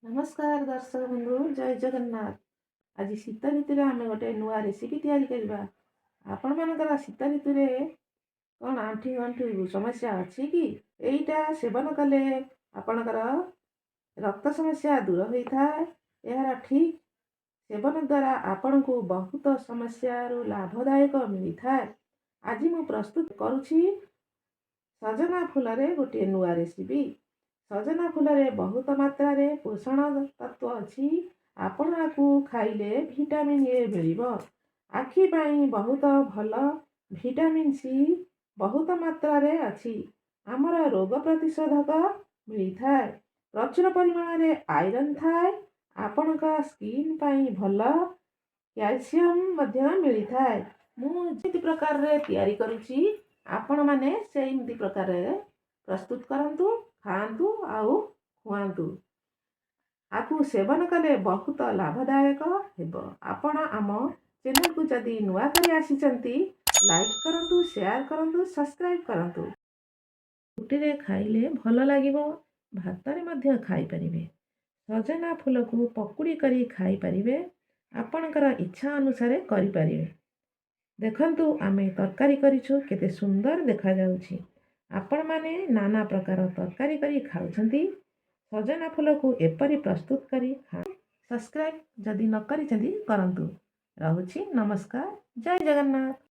ନମସ୍କାର ଦର୍ଶକ ବନ୍ଧୁ, ଜୟ ଜଗନ୍ନାଥ। ଆଜି ଶୀତ ଋତୁରେ ଆମେ ଗୋଟେ ନୂଆ ରେସିପି ତିଆରି କରିବା। ଆପଣମାନଙ୍କର ଶୀତ ଋତୁରେ କ'ଣ ଆଣ୍ଠୁ ଗଣ୍ଠି ସମସ୍ୟା ଅଛି କି? ଏଇଟା ସେବନ କଲେ ଆପଣଙ୍କର ରକ୍ତ ସମସ୍ୟା ଦୂର ହୋଇଥାଏ। ଏହାର ଠିକ୍ ସେବନ ଦ୍ୱାରା ଆପଣଙ୍କୁ ବହୁତ ସମସ୍ୟାରୁ ଲାଭଦାୟକ ମିଳିଥାଏ। ଆଜି ମୁଁ ପ୍ରସ୍ତୁତ କରୁଛି ସଜନା ଫୁଲରେ ଗୋଟିଏ ନୂଆ ରେସିପି। ସଜନା ଫୁଲରେ ବହୁତ ମାତ୍ରାରେ ପୋଷଣ ତତ୍ତ୍ୱ ଅଛି। ଆପଣ ଆକୁ ଖାଇଲେ ଭିଟାମିନ୍ ଏ ମିଳିବ, ଆଖି ପାଇଁ ବହୁତ ଭଲ। ଭିଟାମିନ୍ ସି ବହୁତ ମାତ୍ରାରେ ଅଛି। ଆମର ରୋଗ ପ୍ରତିଷେଧକ ମିଳିଥାଏ। ପ୍ରଚୁର ପରିମାଣରେ ଆଇରନ୍ ଥାଏ। ଆପଣଙ୍କ ସ୍କିନ୍ ପାଇଁ ଭଲ। କ୍ୟାଲସିୟମ୍ ମଧ୍ୟ ମିଳିଥାଏ। ମୁଁ ଯେମିତି ପ୍ରକାରରେ ତିଆରି କରୁଛି, ଆପଣମାନେ ସେମିତି ପ୍ରକାରରେ ପ୍ରସ୍ତୁତ କରନ୍ତୁ, ଖାଆନ୍ତୁ ଆଉ ଖୁଆନ୍ତୁ। ଆକୁ ସେବନ କଲେ ବହୁତ ଲାଭଦାୟକ ହେବ। ଆପଣ ଆମ ଚ୍ୟାନେଲକୁ ଯଦି ନୂଆ କରି ଆସିଛନ୍ତି, ଲାଇକ୍ କରନ୍ତୁ, ସେୟାର କରନ୍ତୁ, ସବସ୍କ୍ରାଇବ୍ କରନ୍ତୁ। ରୁଟିରେ ଖାଇଲେ ଭଲ ଲାଗିବ, ଭାତରେ ମଧ୍ୟ ଖାଇପାରିବେ। ସଜନା ଫୁଲକୁ ପକୁଡ଼ି କରି ଖାଇପାରିବେ। ଆପଣଙ୍କର ଇଚ୍ଛା ଅନୁସାରେ କରିପାରିବେ। ଦେଖନ୍ତୁ, ଆମେ ତରକାରୀ କରିଛୁ, କେତେ ସୁନ୍ଦର ଦେଖାଯାଉଛି। ଆପଣମାନେ ନାନା ପ୍ରକାର ତରକାରୀ କରି ଖାଉଛନ୍ତି, ସଜନା ଫୁଲକୁ ଏପରି ପ୍ରସ୍ତୁତ କରି ସବସ୍କ୍ରାଇବ୍ ଯଦି ନ କରିଛନ୍ତି, କରନ୍ତୁ। ରହୁଛି, ନମସ୍କାର, ଜୟ ଜଗନ୍ନାଥ।